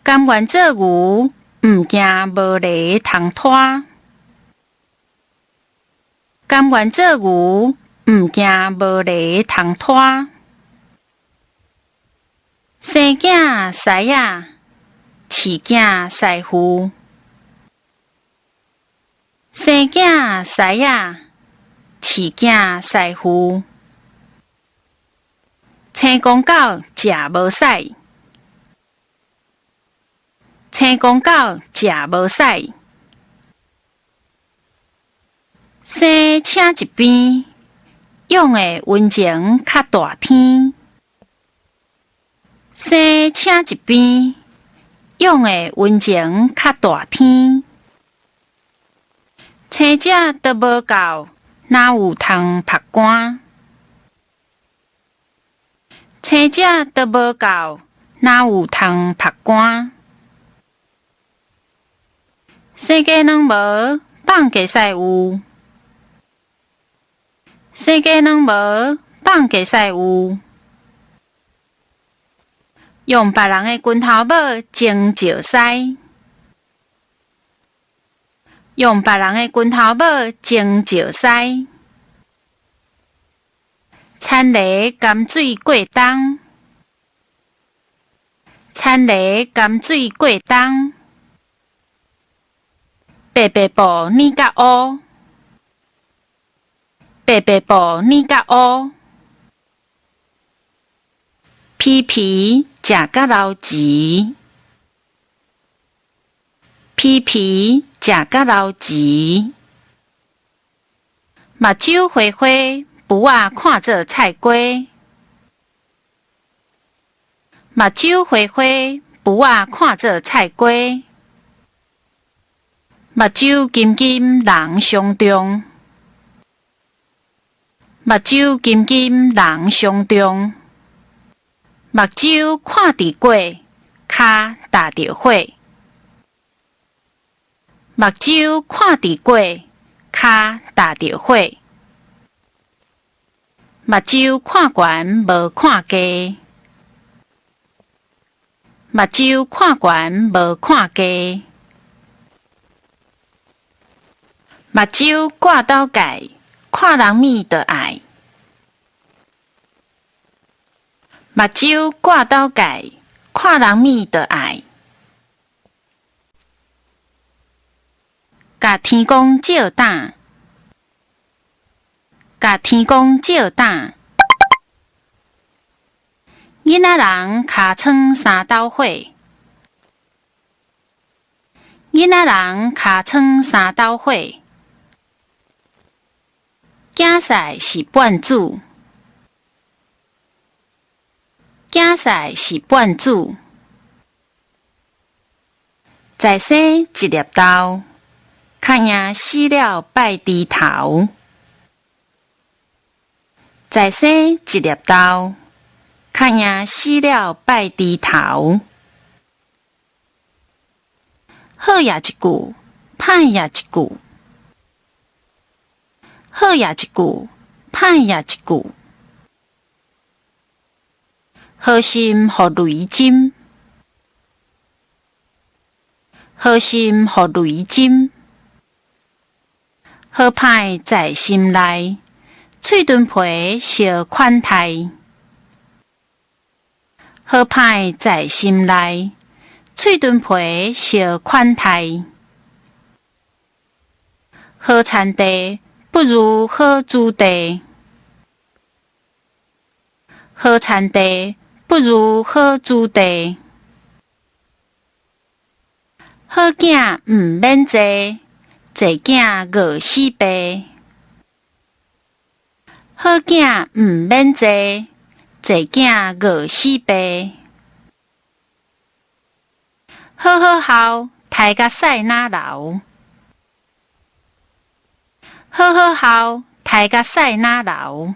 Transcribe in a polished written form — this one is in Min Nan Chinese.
甘願做牛，毋驚無犁通拖。甘願做牛，毋驚無犁通拖。生囝師仔，飼囝師傅。生囝師仔，飼囝師傅。青公狗食無屎，青公狗食無屎。生請一邊，養的溫情較大天。生請一邊，養的溫情較大天。青食都無夠，哪有通曝乾？青食都無夠，哪有通曝乾？生雞卵無，放雞屎有。生雞卵無，放雞屎有。用別人的拳頭母蒸石獅，用別人的拳頭母蒸石獅。田螺甘水過冬，田螺甘水過冬。白白布染甲烏，白白布染甲烏。皮皮食甲流舌，皮皮食甲流舌。目睭花花，匏仔看做菜瓜。目睭花花，匏仔看做菜瓜。目睭金金人相中，目睭金金人相中。目睭看著過，跤踏著火。目睭看著過，跤踏著火。目睭看懸無看低，目睭看懸無看低。目睭掛刀蓋，看人物就愛。目睭掛刀蓋，看人物就愛。共天公借膽，共天公借膽。囡仔人尻川三斗火，囡仔人尻川三斗火。囝婿是半子，囝婿是半子。在生一粒豆，較贏死了拜豬頭。在生一粒豆，較贏死了拜豬頭。好也一句，歹也一句。好也一句，歹也一句。好心予雷針，好心予雷針。好歹在心內，喙脣皮相款待。好歹在心內，喙脣皮相款待。好田地不如好子弟，好田地不如好子弟。好囝毋免濟，濟囝餓死爸。好囝毋免濟，濟囝餓死爸。好好孝，刣甲屎哪流。好好孝，刣甲屎哪流。